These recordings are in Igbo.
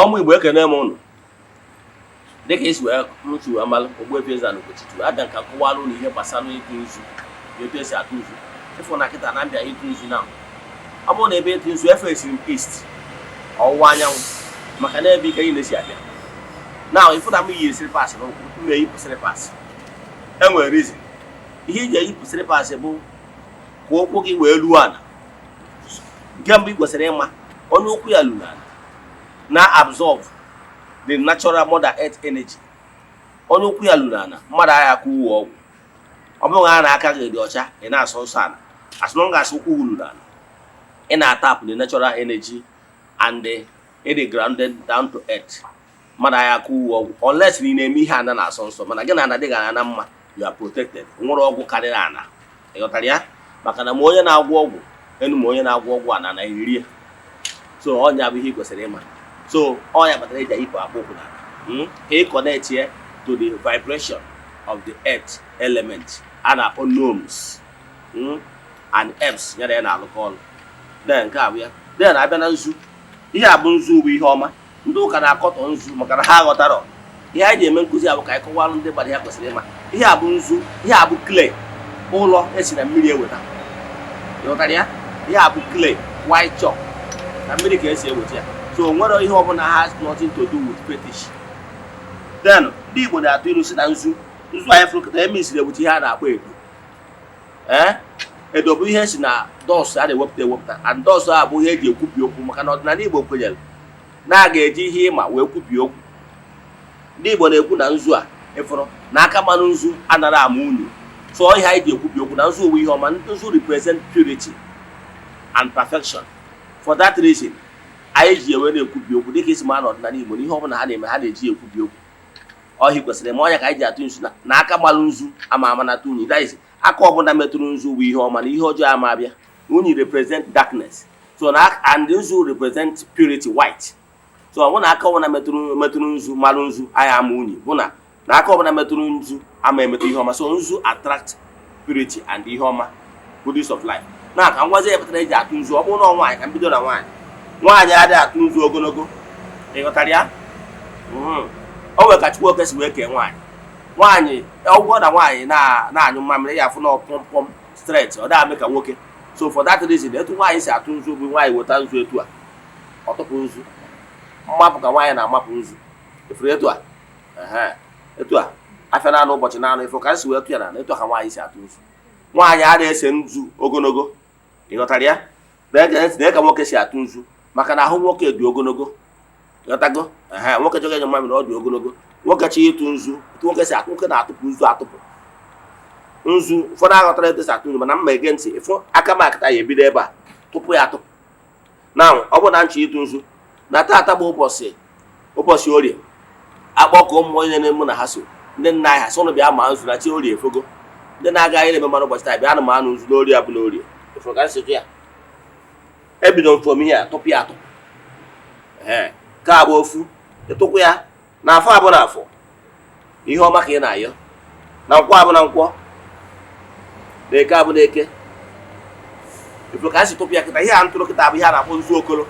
Ụmụ Igbo, ekene m ụnụ. Dịka esi wee m si wee malụ, Ogbuefi Eze-Ana Ugochi, abịa nka kọwara ụnụ ihe gbasara ịtụ nzu na etu esi atụ nzu. Ịfụ na kịta na mbịa ịtụ nzu na ọ bụrụ na ebe ịtụ nzu efe esiri m east, ọwụwa anyanwụ, maka na ebe ike niile si abịa na ịfụ na m yiri slippers n'ụkwụ, m na-eyipụ slippers. Enwere reason ihe iji eyipụ slippers bụ ka ụkwụ gị wee ruo ala. Nke mbụ ị kwesịrị ịma, onye ụkwụ ya luru ala na-absorb the natural mother earth energy. Onye ụkwụ ya luru ala, mmadụ agha aka uwe ọgwụ. Ọ bụghị a na aka gị dị ọcha, ị na-asọ nsọ ala. As long as ụkwụ luru ala, ị na-atap the natural energy and it is grounded down to earth. Mmadụ agha aka uwe ọgwụ unless na ị na-eme ihe ana na-asọ nsọ, mana gị na ana dị ga ana mma, you are protected. Nwere ọgwụ karịrị ana, ị ghọtara ya? Maka na ma onye na-agwọ ọgwụ enu ma onye na-agwọ ọgwụ ana na eri ya. So ọnya bụ ihe ị kwesịrị ịma. So ọnya kpatara eji ayipụ akpụ ụkwụ n'ala, ka ị connect ya to the vibration of the earth element a na-akpọ gnomes and herbs ya na ya na-alụkọ ọrụ. Then nke a bụ ya. Then abịa na nzu, ihe a bụ nzu bụ ihe ọma. Ndị ụka na-akọtọ nzu maka na ha aghọtarọ ihe anyị ji eme nkụzi. A bụ ka anyị kọwalụ ndị gbara ihe kwesịrị ịma. Ihe a bụ nzu, ihe a bụ clay, ụlọ esi na mmiri eweta. Ịghọtara ya? Ihe a bụ clay, white chalk, na mmiri ka esi eweta ya. So o nwere ihe ọbụla has nothing to do with fetish. Then ndị Igbo na-atụ ilu si na nzu, nzu anyị fụrụ kịta eme isiri eweta ihe a na-akpọ edo. Ee, edo bụ ihe si na dust a na-ewepụta ewepụta, and dust a bụ ihe eji ekwubi okwu, maka na ọdịnala Igbo kwenyere na a ga-eji ihe ịma wee kwubi okwu. Ndị Igbo na-ekwu na nzu a ịfụrụ na aka mmanụ nzu anaghị ama unyi. So ihe anyị ji ekwubi okwu na nzu bụ ihe ọma. Nzu represent purity and perfection. For that reason anyị ji ewe na-ekwubi okwu, dịka isi ma n'ọdịnala Igbo na ihe ọbụla ha na-eme, ha na-eji ekwubi okwu. Ọhịa kwesịrị ma ọnya ka anyị ji atụ nzu na aka gbalụ nzu ama ama na unyi. That is, aka ọbụla metụrụ nzu bụ ihe ọma na ihe ọjọọ ama abịa. Unyi represent darkness, so na and nzu represent purity, white. So ọ bụ na aka ọbụla metụrụ nzu malụ nzu anyị ama unyi, bụ na aka ọbụla metụrụ nzu ama emetụ ihe ọma. So nzu attract purity and ihe ọma, goodness of life. Na ka ngwazi ya pụtara eji atụ nzu, ọ bụrụ na nwaanyị, ka m bido na nwaanyị. Nwaanyị adịghị atụ nzu ogologo, ị ghọtara ya? O nwere ka Chukwu oke si wee kee nwaanyị. Nwaanyị ọgwụgwọ na nwaanyị na-anyụ mmamịrị ya, afụ na pọmpọm straight, ọ dịghị ka nwoke. So for that reason, etu nwaanyị si atụ nzu bụ nwaanyị weta nzu etu a, ọ tụpụ nzu. Mmapụ ka nwaanyị na-amapụ nzu efuru etu a. Ehe, etu a afịa na-anụ ụbọchị na-anụ ifo ka si wee tụ ya na etu a ka nwaanyị si atụ nzu. Nwaanyị a na-ese nzu ogologo, ị ghọtara ya? Na ka nwoke si atụ nzu, maka na ahụ nwoke dị ogologo, ghọtago? Ehe, nwoke chọrọ enye mmamịrị, ọ dị ogologo. Nwoke chọrọ ịtụ nzu, etu nwoke si atụ, nwoke na-atụpụ nzu, atụpụ nzu. Ụfọdụ aghọtara etu esi atụ nzu, mana mma ege ntị. Ịfụ aka m akịta ya ebido ebe a tụpụ ya atụpụ. Na ọ bụ na nchọ ịtụ nzu na taata bụ ụbọchị orie, akpọkọ ụmụ onye na-emu na ha so ndị nna anyị ha sị ụnụ bịa ma nzu na chi orie efogo. Ndị na-agaghị na-eme mmanụ ụbọchị taa, bịa anụ m anụ nzu n'orie abụ n'orie eforo ka nsị ya. Ebido m from ihe a tụpụ ya atụpụ. Ee, ka bụ ofu ịtụkwụ ya na afọ abụ na afọ, ihe ọma ka ị na-ayọ, na nkwọ abụ na nkwọ, na eke abụ na eke. Ifuru ka a si tụpụ ya kịta? Ihe a ntụrụ kịta bụ ihe a na-akpọ nzu okolo,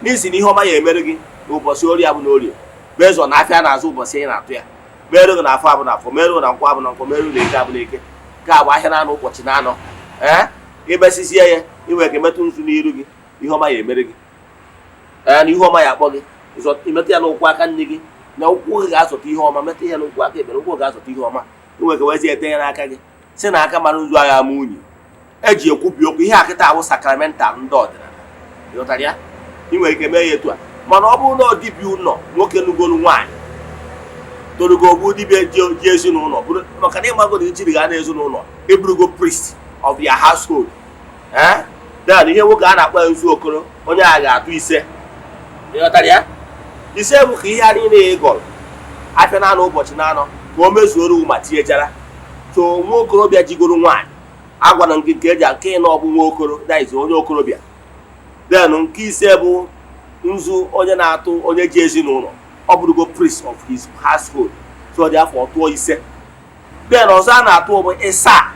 n'isi na ihe ọma ya emere gị n'ụbọchị orie abụ na orie, based on afịa na-azụ ụbọchị ị na-atụ ya. Mere gị na afọ abụ na afọ, mere gị na nkwọ abụ na nkwọ, mere gị na eke abụ na eke. Nke a bụ ahịa na-anọ ụbọchị na-anọ. Ee, imesizie ya, inwere ka emetụ nzu n'iru gị, ihe ọma ya emere gị. Ee, na ihe ọma ya akpọ gị. Imetụ ya n'ụkwụ aka nne gị, na ụkwụ gị ga-azụta ihe ọma. Metụ ya n'ụkwụ aka ekpe, na ụkwụ ga-azụta ihe ọma. Inwere ka wezi ete ya n'aka gị, si na aka mara nzu agha ama unyi. Eji ekwubi okwu. Ihe akịta awụ sacramental ndị ọdịnala, ịghọtara ya? Ị nwere ike mee ya etu a, mana ọ bụrụ na ọ dibịa ụlọ, nwoke nugolu nwaanyị torugo ogbu dibịa ji ezinụlọ bụrụ, maka na ịmago na ijiri ga na ezinụlọ eburugo priest of your household. Ee, then ihe nwoke a na-akpọ ya nzu okoro, onye a ga-atụ ise, ịghọtara ya? Ise bụ ka ihe a niile ị gọrọ afịa na-anọ ụbọchị na-anọ ka o mezuoro ma tinyechara. So nwa okorobịa jigoro nwaanyị agwana nke eji nke ịnọ ọ bụ nwa okoro, that is onye okorobịa. Then nke ise bụ nzu onye na-atụ, onye ji ezinụlọ, ọ bụrụgo priest of his household. So ọ dị afọ tụọ ise. Then ọzọ a na-atụ bụ ịsaa.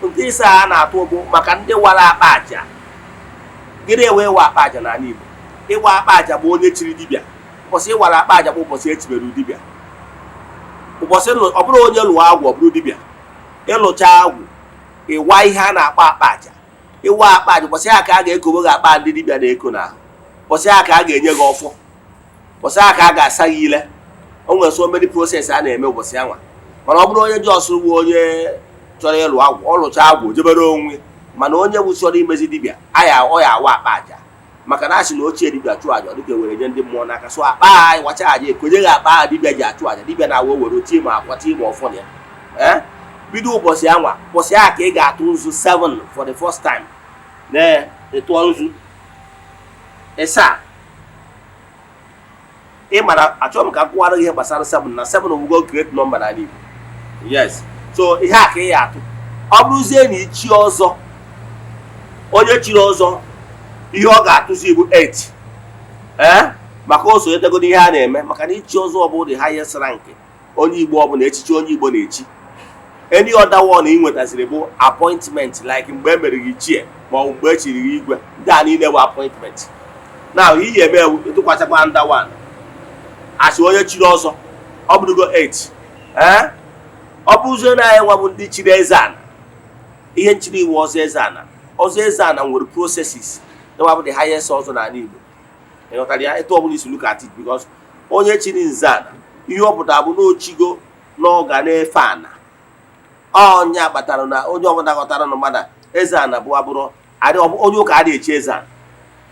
Nke ịsaa a na-atụ bụ maka ndị wara akpa aja. Gịnị ewe ịwa akpa aja n'ala Igbo? Ịwa akpa aja bụ onye chiri dibịa. Ụbọchị ịwara akpa aja bụ ụbọchị echibere dibịa. Ụbọchị ọ bụrụ onye lụọ agwụ, ọ bụrụ dibịa. Ịlụcha agwụ, ịwa ihe a na-akpọ akpa aja. Ịwa akpa aja, ụbọchị a ka a ga-ekowe gị akpa ndị dibịa na-eko n'ahụ. Ụbọchị a ka a ga-enye gị ọfọ. Ụbọchị a ka a ga-asa gị ile. O nwere so many process a na-eme ụbọchị anwa. Mana ọ bụrụ onye just bụ onye chọrọ ịlụ agwụ, ọ lụcha agwụ, jebere onwe. Mana onye bụ chọrọ imezi dibịa aya, ọ ya awa akpa aja, maka na asị na ochie dibịa chụọ aja, ọ dịka were nye ndị mmụọ n'aka. So akpa a wacha aja, ekonye gị akpa a dibịa ji achụ aja. Dibịa na-awa were tie ma akwa, tie ma ọfọ na ya. Ee, bido ụbọchị anwa, ụbọchị a ka ị ga-atụ nzu 7 for the first time. Na ịtụọ nzu ịsaa, ị mara, achọrọ m ka m kụwara gị ihe gbasara 7 na 7 owugo great number n'ala Igbo. Yes, so ihe a ka ị ga-atụ. Ọ bụrụzie na ichi ọzọ, onye chiri ọzọ, ihe ọ ga-atụzi bụ 8. Ee, maka o sonyetego n'ihe a na-eme, maka na ichi ọzọ bụ the highest rank onye Igbo ọbụla, echichi onye Igbo na-echi. Any other one ị nwetaziri bụ appointment, like mgbe e mere gị ichie ma ọ bụ mgbe e chiri gị igwe. Ndị a niile bụ appointment. Now, iyi eme ewu ịtụkwasịkwa nda one asị onye chiri ọzọ, ọ bụrụgo 8. Ee, ọ bụrụzie na anyị nwa bụ ndị chiri eze ana, ihe nchiri iwu ọzọ eze ana, ọzọ eze ana nwere processes. Nwa bụ the highest ọzọ n'ala Igbo. Ịghọtara ya? Etu ọbụla isi look at it, because onye chiri nze ana, ihe ọ pụtara bụ na ochigo na ọ ga na-efe ana. Ọnya kpatara na onye ọbụla ghọtara na mmadụ eze ana bụ abụrụ onye ụka adịghị echi eze ana.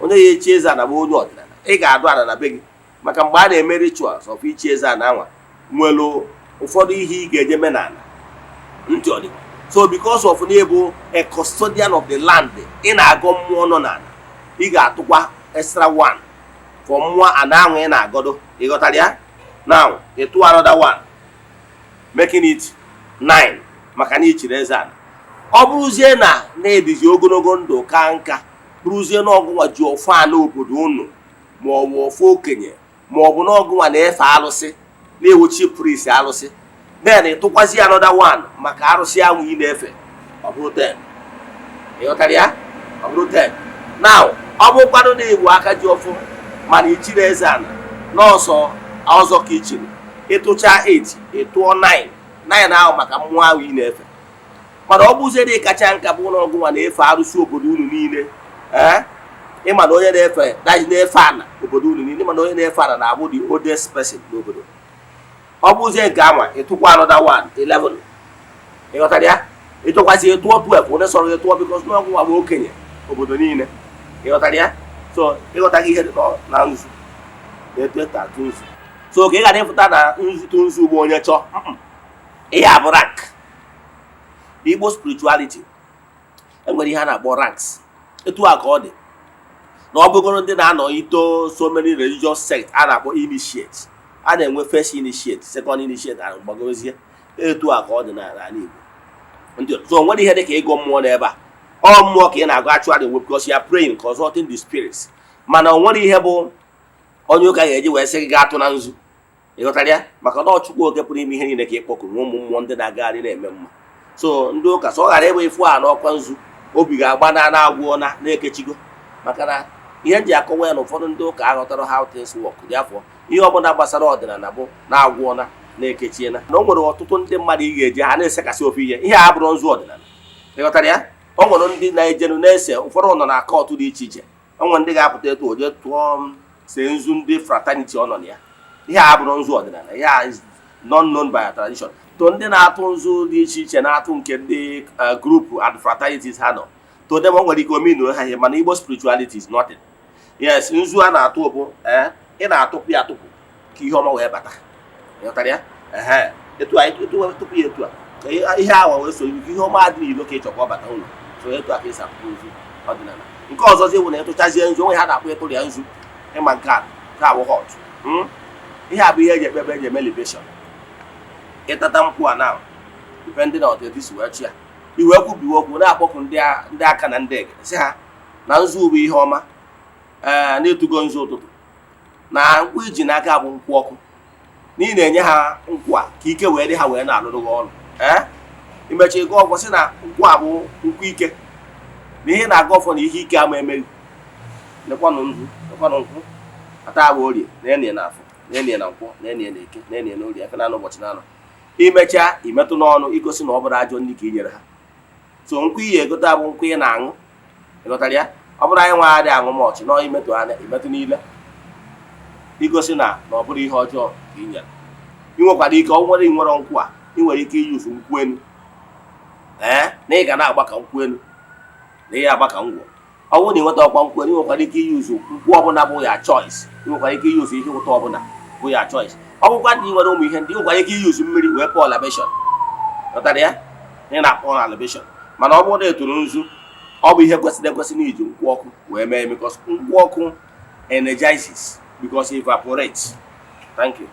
Onye ya echi eze ana bụ onye ọdịnala. Ị ga-adụ ana na be gị, maka mgbe a na-eme rituals of ichi eze ana anwa, nwere ụfọdụ ihe ị ga-eje mee n'ala ntị ọ dị. So because of na ịbụ a custodian of the land, ị na-agọ mmụọ nọ n'ala, ị ga-atụkwa extra one for mmụọ ana ahụ ị na-agọdo. Ị ghọtara ya? Now, ị tụọ another one, making it nine, maka na ichiri eze ala. Ọ bụrụzie na na-edizi ogologo ndụ ka nka, bụrụzie na ọgụnwa ji ọfọ ala obodo unu, ma ọ bụ ọfọ okenye, ma ọ bụ na ọgụnwa na-efe alụsị, na-ewochi priest alụsị, then ịtụkwazi another one maka arụsị ahụ ị na-efe, ọ bụrụ 10. Ị ghọtara ya? Ọ bụrụ 10. Now, ọ bụrụkwanụ na igbu aka ji ọfọ, mana ichiri eze ala, nọọsọ ọzọ ka ichiri, ịtụcha 8, ịtụọ 9. 9 ahụ maka mmụọ ahụ ị na-efe. Mana ọ bụzie dị kacha nka bụ na ọgụnwa na-efe arụsị obodo unu niile. Ee, ịma na onye na-efe daji na-efe ana obodo unu niile, ịma na onye na-efe ana na-abụ the oldest person n'obodo. Ọ bụzie nke anwa, ịtụkwa another one, 11. Ịghọtara ya? Ịtụkwasị, ịtụọ 12. Onye sọrọ ịtụọ, because na ọgụnwa bụ okenye obodo niile. Ịghọtara ya? So ịghọtaghị ihe dị na nzu na etu etu atụ nzu. So ka ị ghara ịfụta na nzu tụ nzu bụ onye chọọ ihe a bụ rank. Igbo spirituality, enwere ihe a na-akpọ ranks. Etu a ka ọ dị na ọ bụgoro ndị na-anọ ito so many religious sect a na-akpọ initiate. A na-enwe first initiate, second initiate, and gbagozie. Etu a ka ọ dị n'ala Igbo ndị so. Nwere ihe dị ka ịgụ mmụọ n'ebe a. Ọ mmụọ ka ị na-agụ actually, because you are praying, consulting the spirits. Mana o nwere ihe bụ onye ụka ga-eji wee sị gị gaa atụ na nzu. Ịghọtara ya? Maka na ọ Chukwu oke pụrụ ime ihe niile ka ị kpọkuru, ụmụ mmụọ ndị na-agagharị na-eme mma. So ndị ụka so ọ ghara ịgba ifu a n'ọkwa nzu, obi ga-agba na na-agwụọ na na-ekechigo, maka na ihe m ji akọwa ya na ụfọdụ ndị ụka aghọtara how things work. Dị afọ ihe ọbụla gbasara ọdịnala bụ na-agwụọna na-ekechiena, na o nwere ọtụtụ ndị mmadụ ị ga-eji ha na-esekasị ofu ihe. Ihe a bụrụ nzu ọdịnala. Ịghọtara ya? O nwere ndị na-ejenu na-ese, ụfọdụ nọ na cult dị iche iche. O nwere ndị ga-apụta etu oje tụọ m see nzu ndị fraternity ọ nọ na ya. Ihe a bụrụ nzu ọdịnala. Ihe a is not known by a tradition. To ndị na-atụ nzu dị iche iche na-atụ nke ndị group and fraternities ha nọ, to them o nwere ike omenu ha ihe, mana Igbo spirituality is nothing. Yes, nzu a na-atụ bụ ee, ị na-atụpụ ya atụpụ ka ihe ọma wee bata. Ịghọtara ya? Ehe, etu a tụpụ ya etu a ka ihe awa wee so ihe ọma dị n'ilo ka ị chọrọ ka ọ bata ụlọ. So etu a ka esi atụpụ nzu ọdịnala. Nke ọzọzi bụ na ịtụchazie nzu onwe ha na-akpọ ịtụrụ ya nzu. Ịma nke a, nke a bụ hot. Ihe a bụ ihe eji ekpe ekpe, eji eme libation. Ịtata nkwụ a na depending on etu isi wee chi ya, iwee kwubiwe okwu na-akpọku ndị aka na ndị egede, sị ha na nzu bụ ihe ọma. Ee, na-etugo nzu ụtụtụ na nkwụ iji n'aka bụ nkwụ ọkụ, n'ihi na-enye ha nkwụ a ka ike wee dị ha wee na-alụrụ gị ọrụ. Ee, imechi ịgụ ọgwụ sị na nkwụ a bụ nkwụ ike, na ihe na-aga ọfọ na ihe ike ama emeghị. Lekwanụ nzu, lekwanụ nkwụ ata, abụ orie na enyi na afọ. Na-enye na Nkwọ, na-enye na Eke, na-enye na Orie, afịa na-anọ, ụbọchị na-anọ. Imechaa, imetụ n'ọnụ igosi na ọ bụrụ ajọ nri ka i nyere ha. So nkwụ iyi egote bụ nkwụ ị na-aṅụ, ịghọtara ya? Ọ bụrụ anyị nwa adịghị aṅụ mọchị nọ, imetụ anya, imetụ niile, igosi na ọ bụrụ ihe ọjọọ ka ị nyere. Ị nwekwara ike, ọ nwere, ị nwere nkwụ a, ị nwere ike iyuzu nkwụ elu, ee, na ị ga na-agba ka nkwụ elu na ihe agba ka ngwọ. Ọ bụrụ na ị nweta ọkwa nkwụ elu, ị nwekwara ike iyuzu nkwụ ọbụla bụ ya choice. Ị nwekwara ike iyuzu ihe ụtọ ọbụla bụ ya choice. Ọ bụkwa na ị nwere ụmụ ihe ndị, ị nwekwara ike iyuzu mmiri wee pour libation, ghọtara ya? Ị na-akpọ libation. Mana ọ bụrụ na etoro nzu, ọ bụ ihe kwesịrị ekwesị na iji nkwụ ọkụ wee mee, because nkwụ ọkụ energizes, because it evaporates. Thank you.